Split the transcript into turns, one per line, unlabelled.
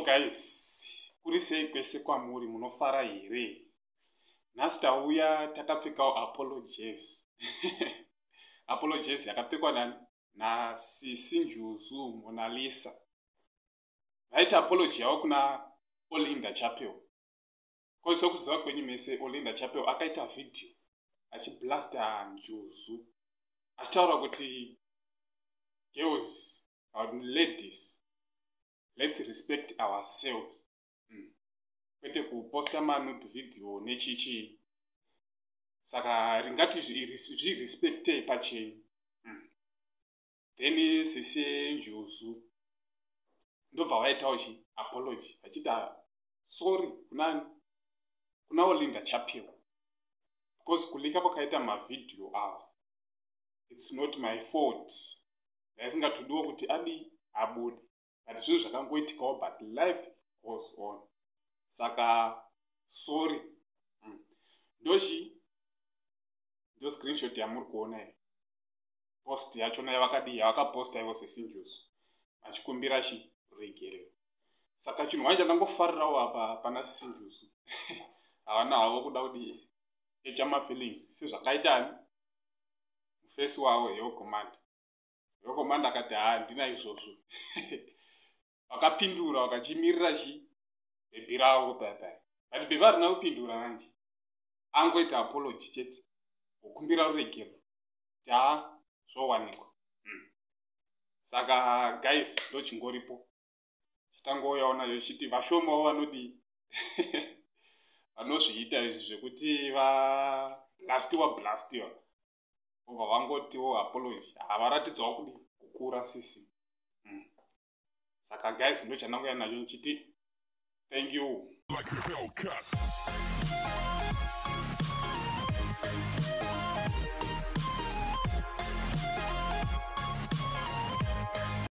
Hello guys, kuri sei kwese kwamuri, munofara here? Nhasi tauya takapfekawo apologies. Apologies yakapfekwa nani? NaSisi Njuzu Monalisa. Vaita apology yavo kuna Olinda Chapel. Ko sokuziva kwenyu mese, Olinda Chapel akaita video achiblasta Njuzu, achitaura kuti girls or ladies, let's respect ourselves. Kwete kuposta manude video nechichi. Saka ringati zvirespectei pachenyu. Then sisi Njuzu ndobva vaitawo chi apology, vachita sorry kunani? Kuna Olinda Chapel, because kuleaka kwakaita mavhidhiyo ava, it's not my fault, ndaisingatodiwo kuti adi abude, but zvinhu zvakangoitikawo, but life goes on, saka sorry. Ndochi ndo screenshot yamuri kuona iyi, post yachona yavakadii, yavakaposta ivo sisi Njuzu vachikumbira chiregerero. Saka chinhu wacho chandangofarirawo apa pana sisi Njuzu, havana havo kuda kudii echa mafeelings sezvakaitani mufesi wavo Heo Commander. Heo Commander akati, "Ha, handina izvozvo." Vakapindura vakachimirira chi bhebhi ravo paipai, but bhebhi harina kupindura manje, angoita apology chete, kukumbira ruregero kuti ha, zvowanikwa. Saka guys, ndochingoripo chitangouyawo nayo chiti vashomawo vanodii, vanozviita izvi zvekuti vablastiwa blastiwa, vobva vangotiwo apology, havaratidzawo kudi kukura sisi. Saka guys, ndo chandanguya nacho nchiti thank you.
Like a Hellcat.